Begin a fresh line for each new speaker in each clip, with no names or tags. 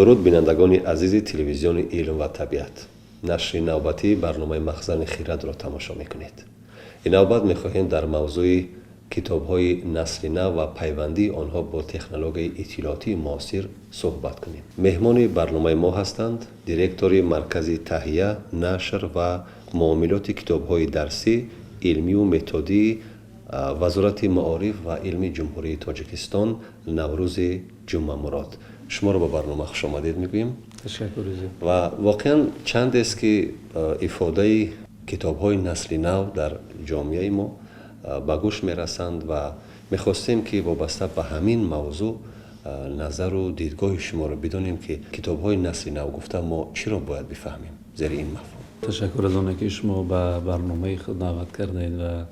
Дуруд, бинандагони азизи телевизиони «Илм ва табиат». Нашри навбатии барномаи «Махзани хирадро» тамошо мекунед. Ин навбат мехоҳем дар мавзӯи китобҳои насли нав ва пайвандии онҳо бо технологияи иттилоотии муосир суҳбат кунем. Меҳмони барномаи мо ҳастанд директори Маркази таҳия, нашр ва муомилоти китобҳои дарсӣ, илмию методии Вазорати маориф ва илми Ҷумҳурии Тоҷикистон Наврӯзи Ҷумъамурод. Шуморо ба барнома хушомадед мегӯем. Ва воқеан чандест, ки ифодаи китобҳои насли нав дар ҷомеаи мо ба гӯш мерасанд ва мехостем, ки вобаста ба ҳамин мавзӯъ назару дидгоҳи шуморо бидонем, ки китобҳои насли нав гуфта мо чиро бояд бифаҳмем зери ин мафҳум.
Ташаккур аз оне, ки шумо ба барномаи худ даъват кардаед, ва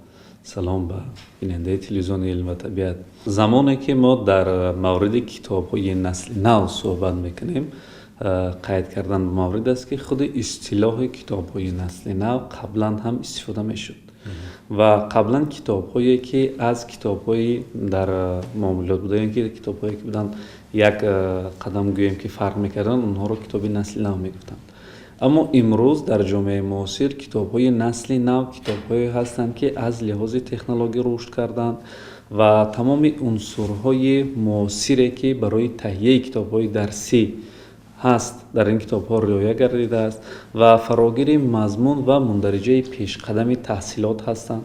салом ба бинандаи телевизиони «Илм ва табиат». Замоне ки мо дар мавриди китобҳои насли нав суҳбат мекунем, қайд кардан ба маврид аст, ки худи истилоҳи китобҳои насли нав қаблан ҳам истифода мешуд ва қаблан китобҳое, ки аз китобҳои дар муомилот буда ё ки китобҳое, ки буданд, як қадам гӯем, ки фарқ мекарданд, онҳоро китоби насли нав мегуфтанд. Аммо имрӯз дар ҷомеаи муосир китобҳои насли нав китобҳое ҳастанд, ки аз лиҳози технология рушд карданд ва тамоми унсурҳои муосире, ки барои таҳияи китобҳои дарсӣ ҳаст, дар ин китобҳо риоя гардидааст ва фарогири мазмун ва мундариҷаи пешқадами таҳсилот ҳастанд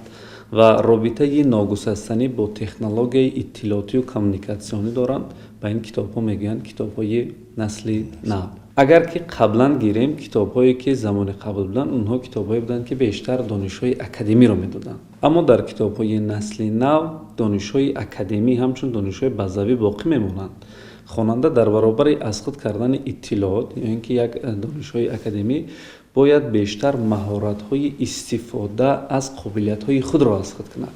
ва робитаи ногусастанӣ бо технологияи иттилоотию коммуникатсионӣ доранд. Ба ин китобҳо мегӯянд китобҳои насли нав. Агар ки қаблан гирем, китобҳое, ки замони қабл буданд, онҳо китобҳое буданд, ки бештар донишҳои академиро медоданд. Аммо дар китобҳои насли нав донишҳои академӣ ҳамчун донишҳои базавӣ боқӣ мемонанд. Хонанда дар баробари аз худ кардани иттилоот ё ин ки як донишҳои академӣ бояд бештар маҳоратҳои истифода аз қобилиятҳои худро аз худ кунад,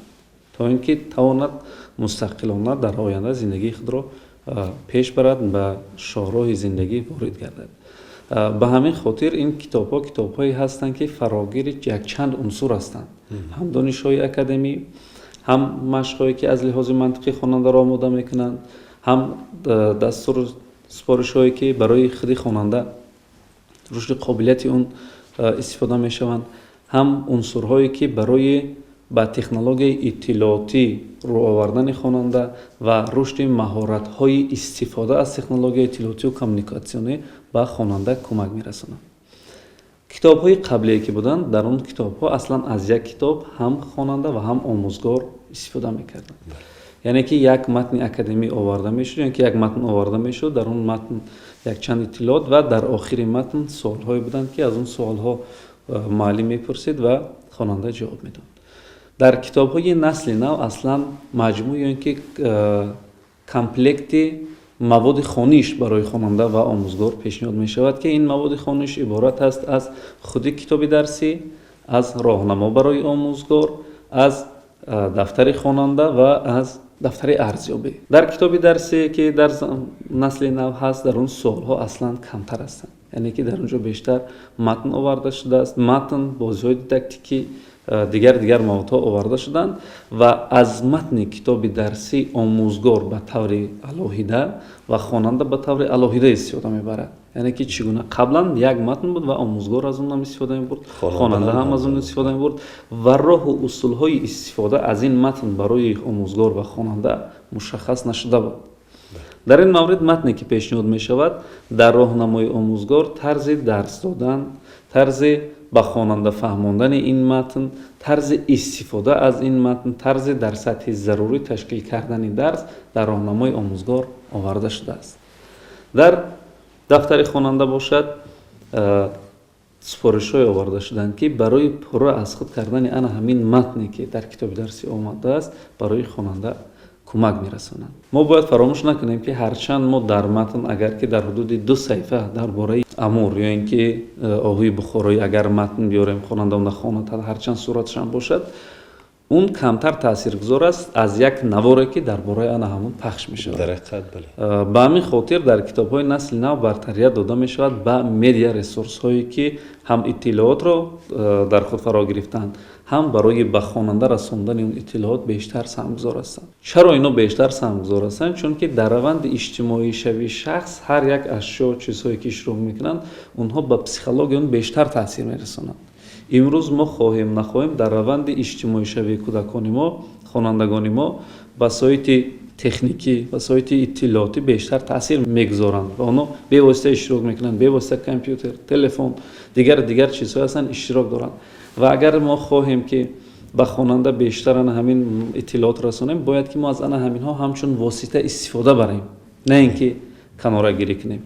то ин ки тавонад мустақилона дар оянда зиндагии худро пеш барад, ба шоҳроҳи зиндагӣ ворид гардад. Ба ҳамин хотир ин китобҳо китобҳое ҳастанд, ки фарогири якчанд унсур ҳастанд: ҳам донишҳои академӣ, ҳам машқҳое, ки аз лиҳози мантиқӣ хонандаро омода мекунанд, ҳам дастуру супоришҳое, ки барои худи хонанда рушди қобилияти он истифода мешаванд, ҳам унсурҳое, ки барои ба технологияи иттилоотӣ рӯ овардани хонанда ва рушди маҳоратҳои истифода аз технологияи иттилоотию коммуникатсионӣ ба хонанда кӯмак мерасонанд. Китобҳои қаблие, ки буданд, дар он китобҳо аслан аз як китоб ҳам хонанда ва ҳам омӯзгор истифода мекарданд, яъне ки як матни академӣ оварда мешуд ё ки як матн оварда мешуд, дар он матн якчанд иттилоот ва дар охири матн суолҳое буданд, ки аз он суолҳо муаллим мепурсид ва хонанда ҷавоб медод. Дар китобҳои насли нав аслан маҷмӯъ ё ин ки комплекти маводи хониш барои хонанда ва омӯзгор пешниҳод мешавад, ки ин маводи хониш иборат аст аз худи китоби дарсӣ, аз роҳнамо барои омӯзгор, аз дафтари хонанда ва аз дафтари арзёбӣ. Дар китоби дарсие, ки дар насли нав ҳаст, дар он суолҳо аслан камтар ҳастанд, яъне ки дар он ҷо бештар матн оварда шудааст: матн, бозиҳои дидактикӣ, дигар маводҳо оварда шуданд ва аз матни китоби дарсӣ омӯзгор ба таври алоҳида ва хонанда ба таври алоҳида истифода мебарад. Яъне ки чӣ гуна қаблан як матн буд ва омӯзгор аз он ҳам истифода мебурд, хонанда ҳам аз он истифода мебурд ва роҳу усулҳои истифода аз ин матн барои омӯзгор ва хонанда мушаххас нашуда буд. Дар ин маврид матне, ки пешниҳод мешавад, дар роҳнамои омӯзгор тарзи дарс додан, тарзи ба хонанда фаҳмондани ин матн, тарзи истифода аз ин матн, тарзи дар сатҳи зарурӣ ташкил кардани дарс дар роҳнамои омӯзгор оварда шудааст. Дар дафтари хонанда бошад, супоришҳое оварда шуданд, ки барои пурра аз худ кардани ана ҳамин матне, ки дар китоби дарсӣ омадааст, барои хонанда кӯмак мерасонанд. Мо бояд фаромӯш накунем, ки ҳарчанд мо дар матн агар ки дар ҳудуди 2 саҳифа дар бораи Амур ё ин ки оҳуи бухороӣ агар матн биёрем, хонанда онда хонад, ҳарчанд суратшам бошад. Он камтар таъсиргузор аст аз як наворе, ки дар бораи ана ҳамон пахш мешавад.
Дар ҳақиқат, бале.
Ба ҳамин хотир дар китобҳои насли нав бартарият дода мешавад ба медиа ресурсҳое, ки ҳам иттилоотро дар худ фаро гирифтаанд, ҳам барои ба хонанда расондани он иттилоот бештар саҳмгузор ҳастанд. Чаро ино бештар саҳмгузор ҳастанд? Чунки дар раванди иҷтимоишавии шахс ҳар як ашё, чизҳое ки иштирок мекунанд, онҳо ба психология он бештар таъсир мерасонанд. Имрӯз мо хоҳем нахоҳем, дар раванди иҷтимоишавии кӯдакони мо, хонандагони мо васоити техникӣ, васоити иттилоотӣ бештар таъсир мегузоранд ва онҳо бевосита иштирок мекунанд. Бевосита компютер, телефон, дигар дигар чизҳое ҳастанд, иштирок доранд. Ва агар мо хоҳем, ки ба хонанда бештар ана ҳамин иттилоот расонем, бояд ки мо аз ана ҳаминҳо ҳамчун восита истифода барем, на ин ки канорагирӣ кунем.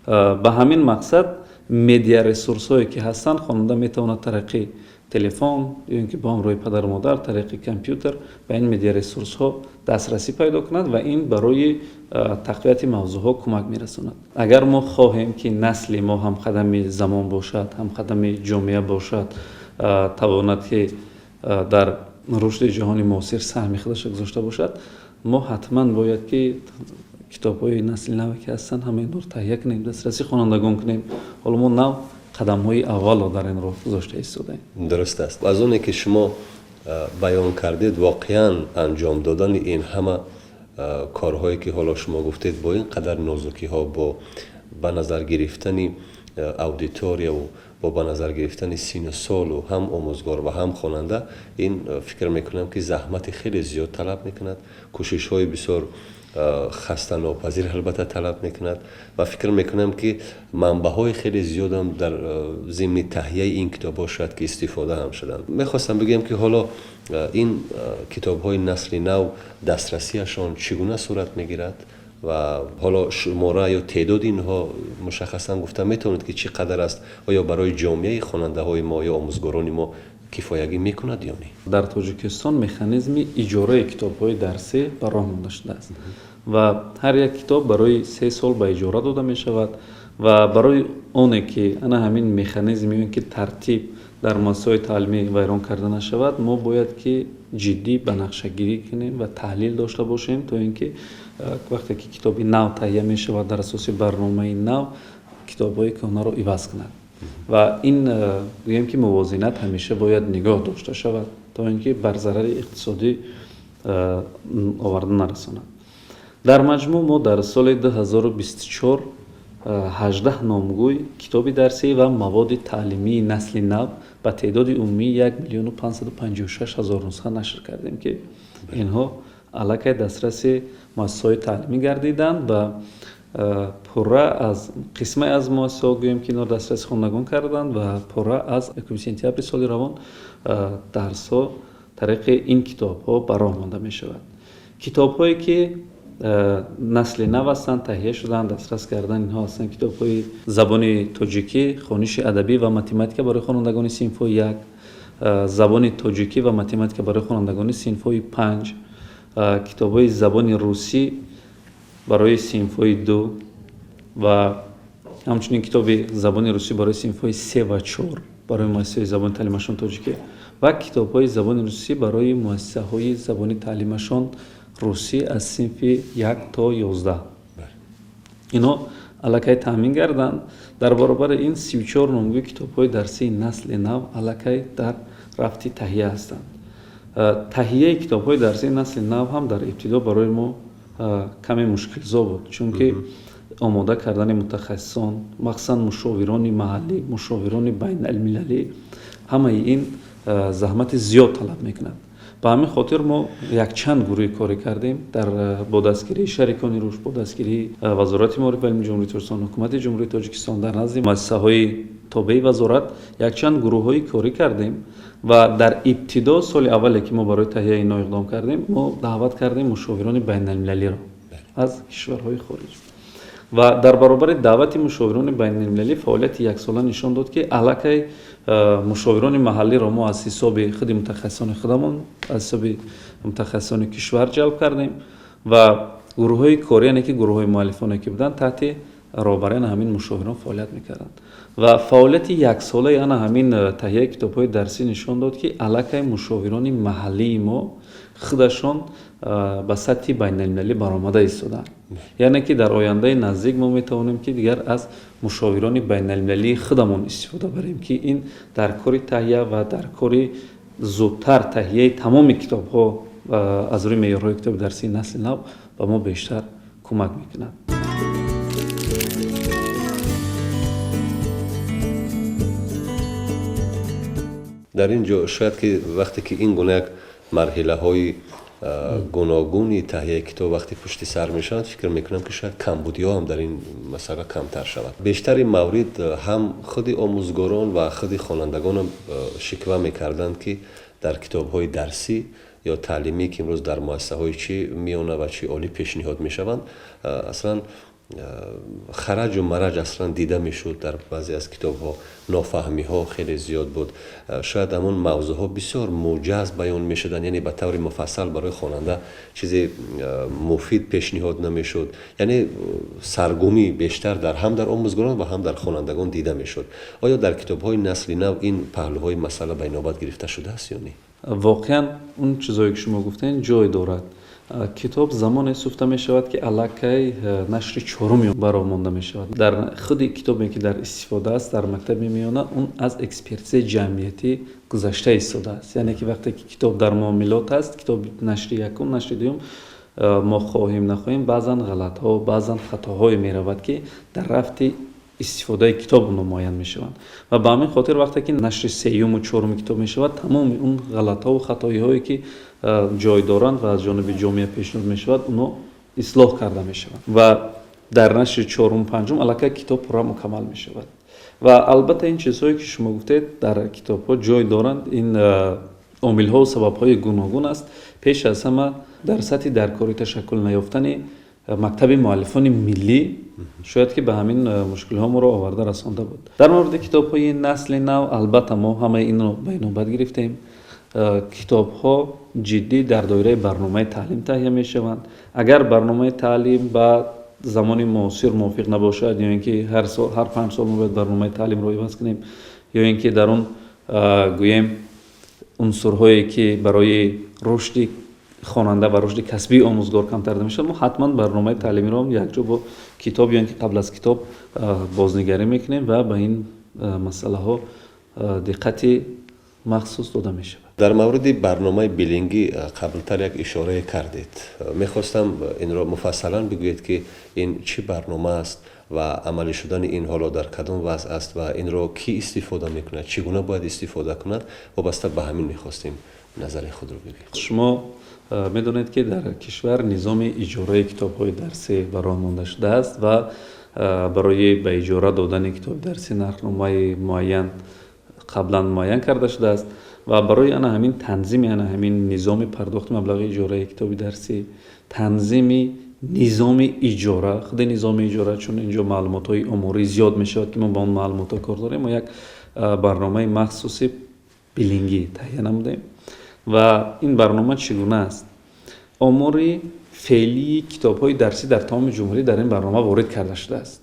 Ба ҳамин мақсад медиаресурсҳое ки ҳастанд, хонанда метавонад тариқи телефон ё ин ки бо ҳамроҳи падару модар тариқи компютер ба ин медиаресурсҳо дастрасӣ пайдо кунад ва ин барои тақвияти мавзӯъҳо кӯмак мерасонад. Агар мо хоҳем, ки насли мо ҳамқадами замон бошад, ҳамқадами ҷомеа бошад, тавонад, ки дар рушди ҷаҳони муосир саҳми худашро гузошта бошад, мо ҳатман бояд, ки китобҳои насли наве, ки ҳастанд, ҳама инҳоро таҳия кунем, дастраси хонандагон кунем. Ҳоло мо нав қадамҳои аввалро дар ин роҳ гузошта истодаем.
Дуруст аст. Аз оне ки шумо баён кардед, воқеан анҷом додани ин ҳама корҳое, ки ҳоло шумо гуфтед, бо ин қадар нозукиҳо, бо ба назар гирифтани аудиторияву бо ба назар гирифтани сину солу ҳам омӯзгор ва ҳам хонанда, ин фикр мекунам, ки заҳмати хеле зиёд талаб мекунад, кӯшишҳои бисёр хастанопазир албатта талаб мекунад. Ва фикр мекунам, ки манбаъҳои хеле зиёдам дар зимни таҳияи ин китобҳо шояд ки истифода ҳам шуданд. Мехостам бигӯям, ки ҳоло ин китобҳои насли нав дастрасиашон чӣ гуна сурат мегирад ва ҳоло шумора ё теъдоди инҳо мушаххасан гуфта метавонед, ки чӣ қадар аст? Оё барои ҷомеаи хонандаҳои мо ё омӯзгорони мо кифоягӣ мекунад ё не?
Дар Тоҷикистон механизми иҷораи китобҳои дарсӣ ба роҳ монда шудааст ва ҳар як китоб барои 3 сол ба иҷора дода мешавад. Ва барои оне ки ана ҳамин механизм ё ин ки тартиб дар муассисаҳои таълимӣ вайрон карда нашавад, мо бояд ки ҷиддӣ ба нақшагирӣ кунем ва таҳлил дошта бошем, то ин ки вақте ки китоби нав таҳия мешавад, дар асоси барномаи нав китобҳои кӯҳнаро иваз кунад. Ва ин гӯем, ки мувозинат ҳамеша бояд нигоҳ дошта шавад, то ин ки бар зарари иқтисодӣ оварда нарасонад. Дар маҷмӯъ мо дар соли 2024 18 номгӯй китоби дарсӣ ва маводи таълимии насли нав ба теъдоди умумии 1 556 000 нусха нашр кардем, ки инҳо аллакай дастраси муассисаҳои таълимӣ гардиданд ва пурра аз қисме аз муассисаҳо, гӯем, ки инҳоро дастраси хонандагон карданд. Ва пурра аз 1 сентябри соли равон дарсҳо тариқи ин китобҳо ба роҳ монда мешавад. Китобҳое, ки насли нав ҳастанд, таҳия шуданд, дастрас кардан, инҳо ҳастанд: китобҳои забони тоҷикӣ, хониши адабӣ ва математика барои хонандагони синфҳои як, забони тоҷикӣ ва математика барои хонандагони синфҳои панҷ, китобҳои забони русӣ барои синфҳои ду ва ҳамчунин китоби забони русӣ барои синфҳои се ва чор барои муассисаҳои забони таълимашон тоҷикӣ ва китобҳои забони русӣ барои муассисаҳои забони таълимашон русӣ аз синфи 1 то 11. Инҳо аллакай таъмин гарданд. Дар баробари ин 34 номгӯи китобҳои дарсии насли нав аллакай дар рафти таҳия ҳастанд. Таҳияи китобҳои дарсии насли нав ҳам дар ибтидо барои мо каме мушкилзо буд, чунки омода кардани мутахассисон, махсусан мушовирони маҳаллӣ, мушовирони байналмилалӣ, ҳамаи ин заҳмати зиёд талаб мекунад. Ба ҳамин хотир мо якчанд гурӯҳи корӣ кардем дар бо дастгирии шарикони рушд, бо дастгирии Вазорати маориф ва илми Ҷумҳурии Тоҷикистон, Ҳукумати Ҷумҳурии Тоҷикистон. Дар назди муассисаҳои тобеи вазорат якчанд гурӯҳҳои корӣ кардем. Ва дар ибтидо, соли аввале, ки мо барои таҳияи инҳо иқдом кардем, мо даъват кардем мушовирони байналмилалиро аз кишварҳои хориҷ. Ва дар баробари даъвати мушовирони байналмилалӣ, фаъолияти яксола нишон дод, ки аллакай мушовирони маҳаллиро мо аз ҳисоби худи мутахассисони худамон, аз ҳисоби мутахассисони кишвар ҷалб кардем. Ва гурӯҳҳои корӣ, яъне ки гурӯҳҳои муаллифоне, ки буданд, таҳти Роҳбариян ҳамин мушовирон фаъолият мекарданд ва фаъолияти яксолаи ана ҳамин таҳияи китобҳои дарсӣ нишон дод, ки аллакай мушовирони маҳаллии мо худашон ба сатҳи байналмилалӣ баромада истодаанд. Яъне ки дар ояндаи наздик мо метавонем, ки дигар аз мушовирони байналмилалии худамон истифода барем, ки ин дар кори таҳия ва дар кори зудтар таҳияи тамоми китобҳо аз рӯи меъёрҳои китоби дарсии насли нав ба мо бештар кӯмак мекунад.
Дар ин ҷо шояд ки вақте ки ин гуна як марҳилаҳои гуногуни таҳияи китоб вақте пушти сар мешаванд, фикр мекунам, ки шояд камбудиҳо ҳам дар ин масъала камтар шавад. Бештари маврид ҳам худи омӯзгорон ва худи хонандагонам шиква мекарданд, ки дар китобҳои дарсӣ ё таълимӣ, ки имрӯз дар муассисаҳои чӣ миёна ва чӣ олӣ пешниҳод мешаванд, аслан хараҷу мараҷ аслан дида мешуд. Дар баъзе аз китобҳо нофаҳмиҳо хеле зиёд буд. Шояд ҳамон мавзӯъҳо бисёр муҷаз баён мешуданд, яъне ба таври муфассал барои хонанда чизе муфид пешниҳод намешуд. Яъне саргумӣ бештар дар ҳам дар омӯзгорон ва ҳам дар хонандагон дида мешуд. Оё дар китобҳои насли нав ин паҳлӯҳои масъала ба инобат гирифта шудааст ё не?
Воқеан, он чизое ки шумо гуфтед, ҷой дорад. Китоб замоне сӯфта мешавад, ки аллакай нашри чоруми баро монда мешавад. Дар худи китобе, ки дар истифода аст дар мактаби миёна, он аз экспертизаи ҷамъиятӣ гузашта истодааст. Яъне ки вақте ки китоб дар муомилот аст, китоб нашри якум, нашри дуюм, мо хоҳем нахоҳем, баъзан ғалатҳо, баъзан хатоҳое меравад, ки дар рафти истифодаи китоб намоян мешаванд. Ва ба ҳамин хотир вақте ки нашри сеюму чоруми китоб мешавад, тамоми он ғалатҳову хатоиҳое, ки ҷой доранд ва аз ҷониби ҷомеа пешниҳод мешавад, оно ислоҳ карда мешаванд ва дар нашри чорум, панҷум аллакай китоб пурра мукаммал мешавад. Ва албатта, ин чизҳое, ки шумо гуфтед, дар китобҳо ҷой доранд. Ин омилҳову сабабҳои гуногун аст. Пеш аз ҳама дар сатҳи даркорӣ ташаккул наёфтани мактаби муаллифони миллӣ шояд ки ба ҳамин мушкилиҳо моро оварда расонда буд. Дар мавриди китобҳои насли нав, албатта, мо ҳамаи инро ба инобат гирифтем. Китобҳо ҷиддӣ дар доираи барномаи таълим таҳия мешаванд. Агар барномаи таълим ба замони муосир мувофиқ набошад, ё ин ки ҳар сол, ҳар 5 сол мо бояд барномаи таълимро иваз кунем, ё ин ки дар он, гӯем, унсурҳое, ки барои рушди хонанда ва рушди касбии омӯзгор камтар мешавад, мо ҳатман барномаи таълимиро якҷо бо китоб ё ин ки қабл аз китоб бознигарӣ мекунем ва ба ин масъалаҳо диққати махсус дода мешавад.
Дар мавриди барномаи билингӣ қаблтар як ишорае кардед. Мехостам инро муфассалан бигӯед, ки ин чӣ барнома аст ва амалӣ шудани ин ҳоло дар кадом вазъ аст ва инро кӣ истифода мекунад, чӣ гуна бояд истифода кунад. Вобаста ба ҳамин мехостем назари худро бигӯед.
Шумо медонед, ки дар кишвар низоми иҷораи китобҳои дарсӣ ба роҳ монда шудааст ва барои ба иҷора додани китоби дарсӣ нархномаи муайян қаблан муайян карда шудааст. Ва барои ана ҳамин танзими ана ҳамин низоми пардохти маблағи иҷораи китоби дарсӣ, танзими низоми иҷора, худи низоми иҷора, чун инҷо маълумотҳои оморӣ зиёд мешавад, ки мо ба он маълумотҳо кор дорем, мо як барномаи махсуси билингӣ таҳия намудаем. Ва ин барнома чӣ гуна аст? Омори феълии китобҳои дарсӣ дар тамоми ҷумҳурӣ дар ин барнома ворид карда шудааст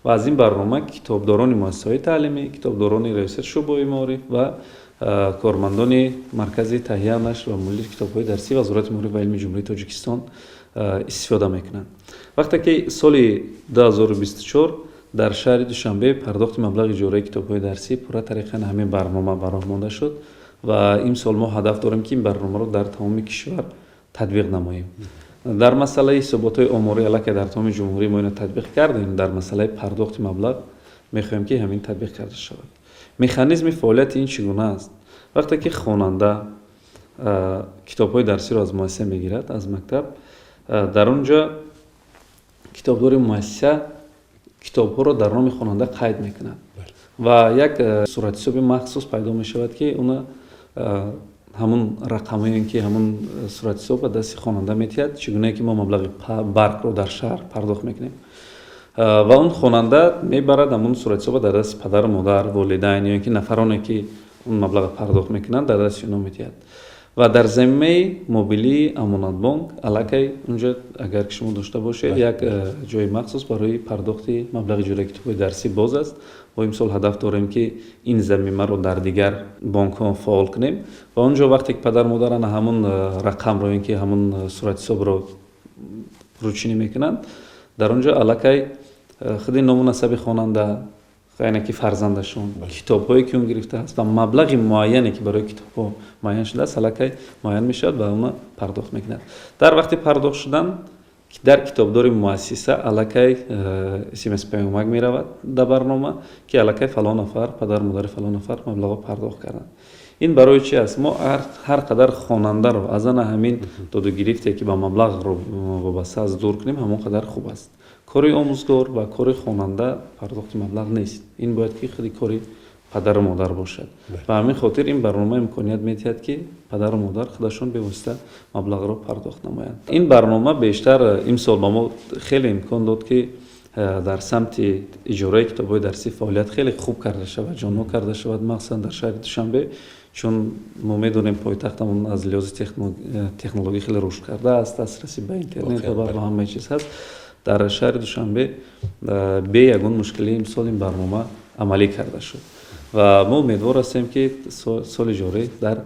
ва аз ин барнома китобдорони муассисаҳои таълимӣ, китобдорони раёсати шӯъбаҳои маориф ва кормандони маркази таҳия, нашр ва муаллифи китобҳои дарсии Вазорати маориф ва илми Ҷумҳурии Тоҷикистон истифода мекунанд. Вақте ки соли 2024 дар шаҳри Душанбе пардохти маблағи иҷораи китобҳои дарсӣ пурра тариқи ҳамин барнома ба роҳ монда шуд ва имсол мо ҳадаф дорем, ки ин барномаро дар тамоми кишвар татбиқ намоем. Дар масъалаи ҳисоботҳои оморӣ аллакай дар тамоми ҷумҳурӣ мо инро татбиқ кардем. Дар масъалаи пардохти маблағ мехоҳем, ки ҳамин татбиқ карда шавад. Механизми фаъолияти ин чӣ гуна аст? Вақте ки хонанда китобҳои дарсиро аз муассиса мегирад, аз мактаб, дар он ҷо китобдори муассиса китобҳоро дар номи хонанда қайд мекунад ва як суратҳисоби махсус пайдо мешавад, ки она ҳамун рақамое, ки ҳамун суратҳисоб ба дасти хонанда метиҳад, чӣ гунае ки мо маблағи барқро дар шаҳр пардохт мекунем. Ва он хонанда мебарад ҳамун суратҳисоба дар дасти падару модар, волидайн ё ин ки нафароне, ки он маблағро пардохт мекунанд, дар дасти онҳо медиҳад. Ва дар замимаи мобилии Амонатбонк аллакай унҷо, агар ки шумо дошта бошед, як ҷои махсус барои пардохти маблағи иҷораи китобҳои дарсӣ боз аст. Мо имсол ҳадаф дорем, ки ин замимаро дар дигар бонкҳо фаъол кунем ва он ҷо вақте ки падару модар ана ҳамун рақамро ин ки ҳамун суратҳисобро рӯчинӣ мекунанд, дар он ҷо аллакай худи ному насаби хонанда, яъне ки фарзандашон, китобҳое ки он гирифтааст ва маблағи муайяне, ки барои китобҳо муайян шудааст, аллакай муайян мешавад ва она пардохт мекунад. Дар вақти пардохт шудан дар китобдори муассиса аллакай смс паёмак меравад дар барнома, ки аллакай фалон нафар, падару модари фалон нафар маблағро пардохт карданд. Ин барои чи аст? Мо ҳар қадар хонандаро аз ана ҳамин додугирифте, ки ба маблағро вобаста аст, дур кунем, ҳамон қадар хуб аст. Кори омӯзгор ва кори хонанда пардохти маблағ нест, ин бояд ки худи кори падару модар бошад. Ба ҳамин хотир ин барнома имконият медиҳад, ки падару модар худашон бевосита маблағро пардохт намоянд. Ин барнома бештар имсол ба мо хеле имкон дод, ки дар самти иҷораи китобҳои дарсӣ фаъолият хеле хуб карда шавад, ҷоннок карда шавад, махсусан дар шаҳри Душанбе, чун мо медонем, пойтахтамон аз лиҳози технология хеле рушд кардааст, дастрасӣ ба интернет ва ба ҳамаи чиз ҳаст. Дар шаҳри Душанбе бе ягон мушкилӣ имсол ин барнома амалӣ карда шуд ва мо умедвор ҳастем, ки соли ҷорӣ дар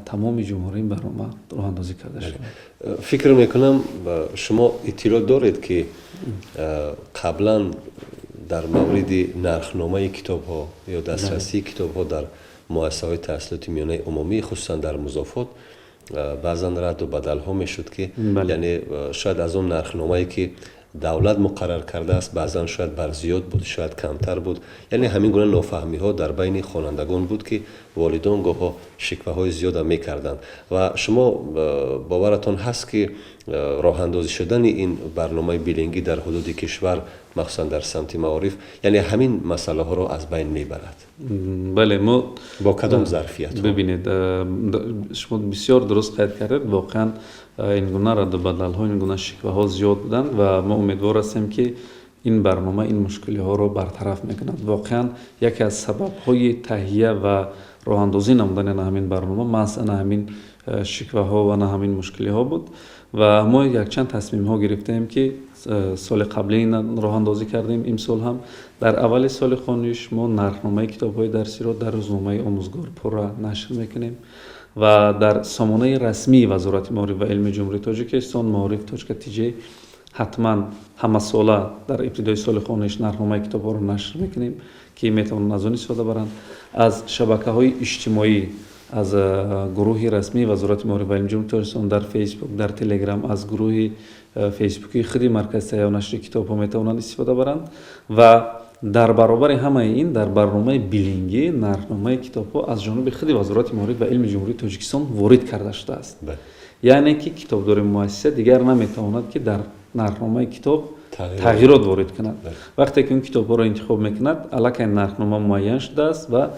тамоми ҷумҳурӣ ин барнома роҳандозӣ карда шавад.
Фикр мекунам, шумо иттилоъ доред, ки қаблан дар мавриди нархномаи китобҳо ё дастрасии китобҳо дар муассисаҳои таҳсилоти миёнаи умумӣ, хусусан дар музофот, баъзан радду бадалҳо мешуд, ки яъне шояд аз он нархномае, ки давлат муқаррар кардааст, баъзан шояд бар зиёд буд, шояд камтар буд. Яъне ҳамин гуна нофаҳмиҳо дар байни хонандагон буд, ки волидон гоҳо шикваҳои зиёда мекарданд. Ва шумо боваратон ҳаст, ки роҳандозӣ шудани ин барномаи билингӣ дар ҳудуди кишвар, махсусан дар самти маориф, яъне ҳамин масъалаҳоро аз байн мебарад?
Бале, мо
Бо кадом зарфият?
Бибинед, шумо бисёр дуруст қайд кардед. Воқеан, ин гуна радду бадалҳо, ин гуна шикваҳо зиёд буданд ва мо умедвор ҳастем, ки ин барнома ин мушкилиҳоро бартараф мекунад. Воқеан, яке аз сабабҳои таҳия ва роҳандозӣ намудани ана ҳамин барнома маҳз ана ҳамин шикваҳо ва ана ҳамин мушкилиҳо буд. Ва мо якчанд тасмимҳо гирифтаем, ки соли қаблӣ роҳандозӣ кардем. Имсол ҳам дар аввали соли хониш мо нархномаи китобҳои дарсиро дар рӯзномаи Омӯзгор пурра нашр мекунем ва дар сомонаи расмии Вазорати маориф ва илми Ҷумҳурии Тоҷикистон, маориф.тж, ҳатман ҳамасола дар ибтидои соли хониш нархномаи китобҳоро нашр мекунем, ки метавонанд аз он истифода баранд. Аз шабакаҳои иҷтимоӣ, аз гурӯҳи расмии Вазорати маориф ва илми Ҷумҳурии Тоҷикистон дар Фейсбук, дар Телеграм, аз гурӯҳи фейсбукии худи Маркази таҳия нашри китобҳо метавонанд истифода баранд. Ва дар баробари ҳамаи ин, дар барномаи билингӣ нархномаи китобҳо аз ҷониби худи Вазорати маориф ва илми Ҷумҳурии Тоҷикистон ворид карда шудааст, яъне ки китобдори муассиса дигар наметавонад, ки дар нархномаи китоб тағйирот ворид кунад. Вақте ки он китобҳоро интихоб мекунад, аллакай нархнома муайян шудааст ва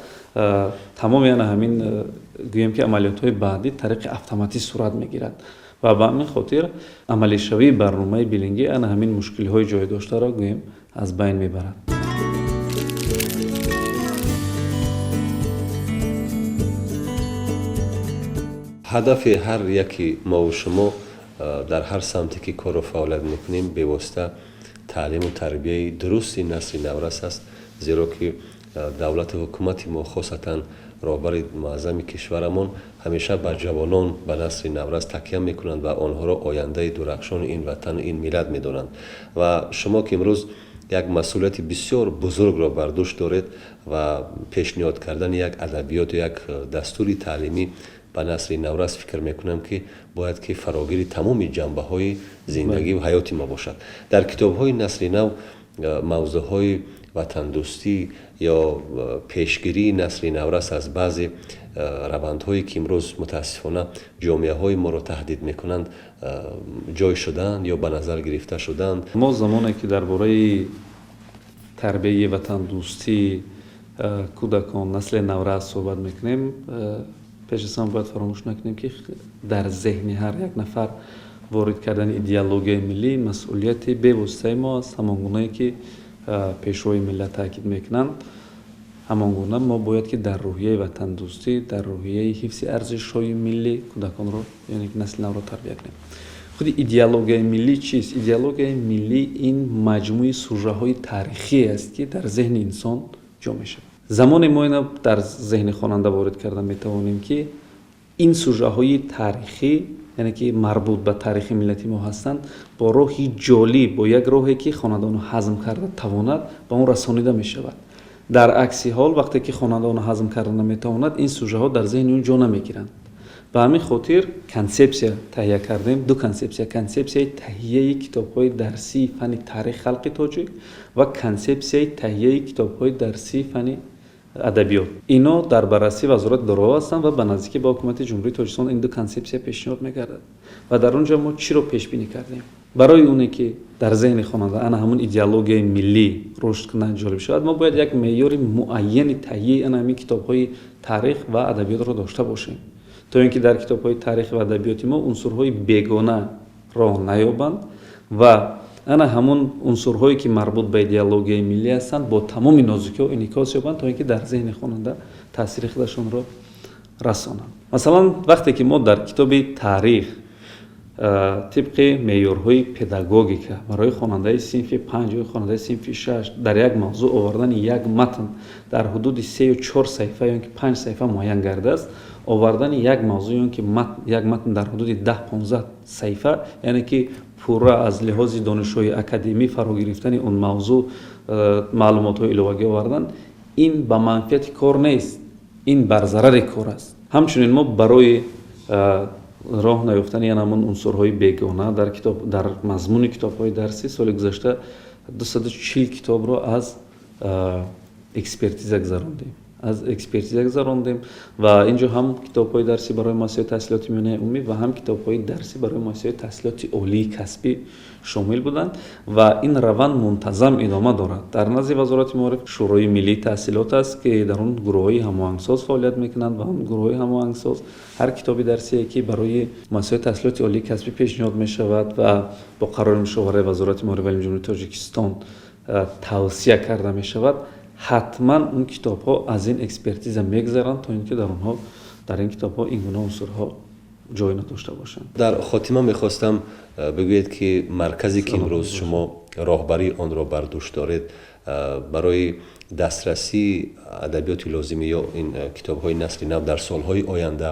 тамоми ана ҳамин, гӯем ки, амалиётҳои баъдӣ тариқи автоматӣ сурат мегирад. Ва ба ҳамин хотир амалишавии барномаи билингӣ ана ҳамин мушкилиҳои ҷой доштаро, гӯем, аз байн мебарад.
Ҳадафи ҳар яки мову шумо дар ҳар самте ки корро фаъолият мекунем, бевосита таълиму тарбияи дурусти насли наврас аст, зеро ки давлату ҳукумати мо, хосатан роҳбари муаззами кишварамон, ҳамеша ба ҷавонон, ба насли наврас такя мекунанд ва онҳоро ояндаи дурахшони ин ватану ин миллат медонанд. Ва шумо, ки имрӯз як масъулияти бисёр бузургро бар дӯш доред ва пешниҳод кардани як адабиёту як дастури таълимӣ ба насли наврас, фикр мекунам, ки бояд ки фарогири тамоми ҷанбаҳои зиндагӣ ва ҳаёти мо бошад. Дар китобҳои насли нав мавзӯъҳои ватандӯстӣ ё пешгирии насли наврас аз баъзе равандҳое, ки имрӯз мутаассифона ҷомеаҳои моро таҳдид мекунанд, ҷой шудаанд ё ба назар гирифта шудаанд?
Мо замоне ки дар бораи тарбияи ватандӯстии кӯдакон, насли наврас суҳбат мекунем, пеш аз ҳама бояд фаромӯш накунем, ки дар зеҳни ҳар як нафар ворид кардани идеологияи миллӣ масъулияти бевоситаи мо аст. Ҳамон гунае ки пешвои миллат таъкид мекунанд, Ҳамон гуна мо бояд ки дар рӯҳияи ватандӯстӣ, дар рӯҳияи ҳифзи арзишҳои миллӣ кӯдаконро, яъне насли навро тарбия кунем. Худи идеологияи миллӣ чист? Идеологияи миллӣ ин маҷмӯи сужаҳои таърихие аст, ки дар зеҳни инсон ҷо мешавад. Замоне мо ина дар зеҳни хонанда ворид карда метавонем, ки ин сужаҳои таърихӣ, яъне ки марбут ба таърихи миллати мо ҳастанд, бо роҳи ҷолиб, бо як роҳе ки хонанда онро ҳазм карда тавонад, ба он расонида мешавад. Дар акси ҳол, вақте ки хонанда онро ҳазм карда наметавонад, ин сужаҳо дар зеҳни ӯ ҷо намегиранд. Ба ҳамин хотир консепсия таҳия кардем, ду консепсия: консепсияи таҳияи китобҳои дарсии фанни таърихи халқи тоҷик ва консепсияи таҳияи китобҳои дарсии фанни адабиёт. Ино дар баррасии вазорати дороҳо ҳастанд ва ба наздикӣ ба ҳукумати Ҷумҳурии Тоҷикистон ин ду консепсия пешниҳод мегардад. Ва дар он ҷо мо чиро пешбинӣ кардем? Барои оне ки дар зеҳни хонанда ана ҳамун идеологияи миллӣ рушд кунад, ҷолиб шавад, мо бояд як меъёри муайяни таҳияи ана ҳамин китобҳои таърих ва адабиётро дошта бошем, то ин ки дар китобҳои таърих ва адабиёти мо унсурҳои бегона роҳ наёбанд ва ана ҳамун унсурҳое, ки марбут ба идеологияи миллӣ ҳастанд, бо тамоми нозукиҳо инъикос ёбанд, то ин ки дар зеҳни хонанда таъсири худашонро расонанд. Масалан, вақте ки мо дар китоби таърих тибқи меъёрҳои педагогика барои хонандаи синфи панҷ ё хонандаи синфи шаш дар як мавзӯъ овардани як матн дар ҳудуди сею чор саҳифа ё ки панҷ саҳифа муайян гардааст, овардани як мавзӯъ ё ки як матн дар ҳудуди 10-15 саҳифа, яъне ки пурра аз лиҳози донишҳои академӣ фаро гирифтани он мавзӯъ, маълумотҳои иловагӣ овардан, ин ба манфиати кор нест, ин бар зарари кор аст. Ҳамчунин мо барои роҳ наёфтани яна ҳамон унсурҳои бегона дар китоб, дар мазмуни китобҳои дарсӣ, соли гузашта 240 китобро аз экспертиза гузарондем ва ин ҷо ҳам китобҳои дарсӣ барои муассисаҳои таҳсилоти миёнаи умумӣ ва ҳам китобҳои дарсӣ барои муассисаҳои таҳсилоти олии касбӣ шомил буданд. Ва ин раванд мунтазам идома дорад. Дар назди Вазорати маориф Шӯрои миллии таҳсилот аст, ки дар он гурӯҳҳои ҳамоҳангсоз фаъолият мекунанд ва он гурӯҳҳои ҳамоҳангсоз ҳар китоби дарсие, ки барои муассисаҳои таҳсилоти олии касбӣ пешниҳод мешавад ва бо қарори мушовараи Вазорати маориф ва илми Ҷумҳурии Тоҷикистон тавсия карда мешавад, ҳатман он китобҳо аз ин экспертиза мегузаранд, то ин ки дар онҳо, дар ин китобҳо ин гуна унсурҳо ҷой надошта бошанд.
Дар хотима мехостам бигӯед, ки марказе, ки имрӯз шумо роҳбарии онро бар дӯш доред, барои дастрасии адабиёти лозимӣ ё ин китобҳои насли нав дар солҳои оянда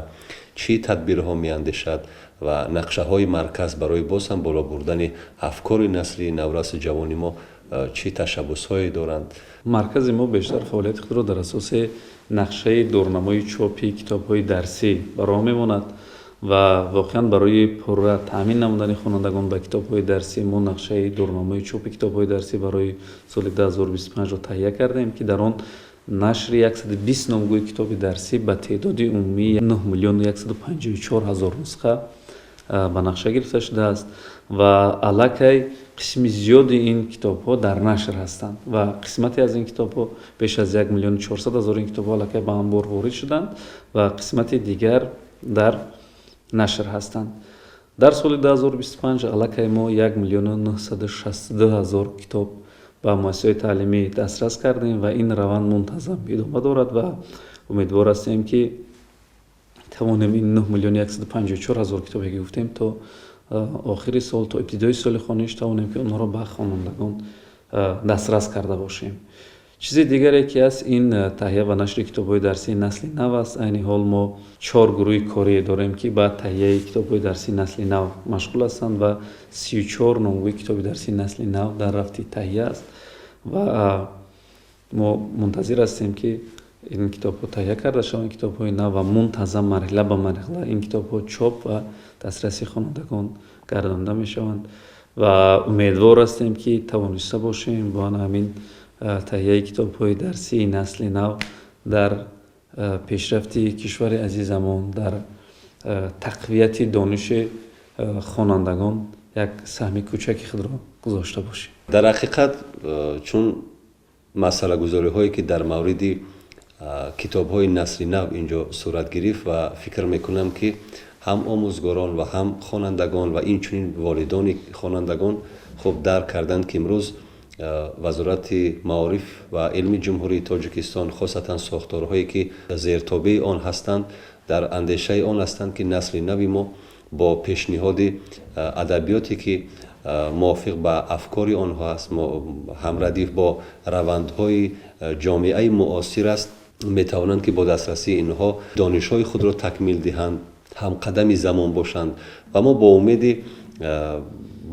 чӣ тадбирҳо меандешад ва нақшаҳои марказ барои боз ҳам боло бурдани афкори насли наврасу ҷавони мо чӣ ташаббусҳое доранд?
Маркази мо бештар фаъолияти худро дар асоси нақшаи дурнамои чопи китобҳои дарсӣ ба роҳ мемонад. Ва воқеан барои пурра таъмин намудани хонандагон ба китобҳои дарсӣ мо нақшаи дурнамои чопи китобҳои дарсӣ барои соли 2025-ро таҳия кардем, ки дар он нашри 120 номгӯи китоби дарсӣ ба теъдоди умумии 9 миллиону 154 ҳазор нусха ба нақша гирифта шудааст. Ва аллакай қисми зиёди ин китобҳо дар нашр ҳастанд ва қисмате аз ин китобҳо, беш аз 1 миллиону 400 ҳазор ин китобҳо, аллакай ба анбор ворид шуданд ва қисмати дигар дар нашр ҳастанд. Дар соли 2025 аллакай мо 1 миллиону 962 ҳазор китоб ба муассисаҳои таълимӣ дастрас кардем ва ин раванд мунтазам идома дорад ва умедвор ҳастем, ки тавонем ин 9 миллиону 154 ҳазор китобе, ки гуфтем, то охири сол, то ибтидои соли хониш тавонем, ки онҳоро ба хонандагон дастрас карда бошем. Чизи дигаре, ки аст, ин таҳия ва нашри китобҳои дарсии насли нав аст. Айни ҳол мо чор гурӯҳи корие дорем, ки ба таҳияи китобҳои дарсии насли нав машғул ҳастанд ва 34 номгӯи китоби дарсии насли нав дар рафти таҳия аст ва мо мунтазир ҳастем, ки ин китобҳо таҳия карда шаванд, китобҳои нав, ва мунтазам, марҳила ба марҳила ин китобҳо чоп ва дастраси хонандагон гардонда мешаванд. Ва умедвор ҳастем, ки тавониста бошем бо ана ҳамин таҳияи китобҳои дарсии насли нав дар пешрафти кишвари азизамон, дар тақвияти дониши хонандагон як саҳми кӯчаки худро гузошта бошем.
Дар ҳақиқат, чун масъалагузориҳое, ки дар мавриди китобҳои насли нав ин ҷо сурат гирифт, ва фикр мекунам, ки ҳам омӯзгорон ва ҳам хонандагон ва инчунин волидони хонандагон хуб дарк карданд, ки имрӯз Вазорати маориф ва илми Ҷумҳурии Тоҷикистон, хосатан сохторҳое, ки зертобеи он ҳастанд, дар андешаи он ҳастанд, ки насли нави мо бо пешниҳоди адабиёте, ки мувофиқ ба афкори онҳо аст, ҳамрадиф бо равандҳои ҷомеаи муосир аст, метавонанд, ки бо дастрасии инҳо донишҳои худро такмил диҳанд, ҳамқадами замон бошанд. Ва мо бо умеди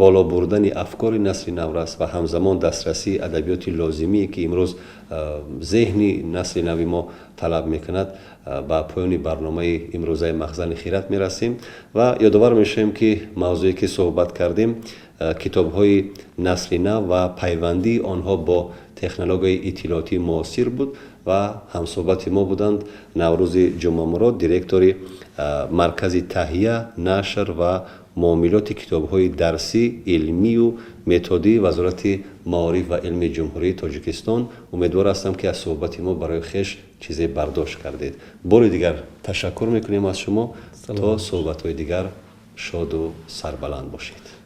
боло бурдани афкори насли наврас ва ҳамзамон дастрасии адабиёти лозимие, ки имрӯз зеҳни насли нави мо талаб мекунад, ба поёни барномаи имрӯзаи Махзани хират мерасем ва ёдовар мешавем, ки мавзӯе, ки суҳбат кардем, китобҳои насли нав ва пайвандии онҳо бо технологияи иттилоотии муосир буд. Ва ҳамсӯҳбати мо буданд Наврӯзи Ҷумъамурод, директори Маркази таҳия, нашр ва муомилоти китобҳои дарсӣ, илмию методии Вазорати маориф ва илми Ҷумҳурии Тоҷикистон. Умедвор ҳастам, ки аз суҳбати мо барои хеш чизе бардошт кардед. Бори дигар ташаккур мекунем аз шумо. То суҳбатҳои дигар шоду сарбаланд бошед.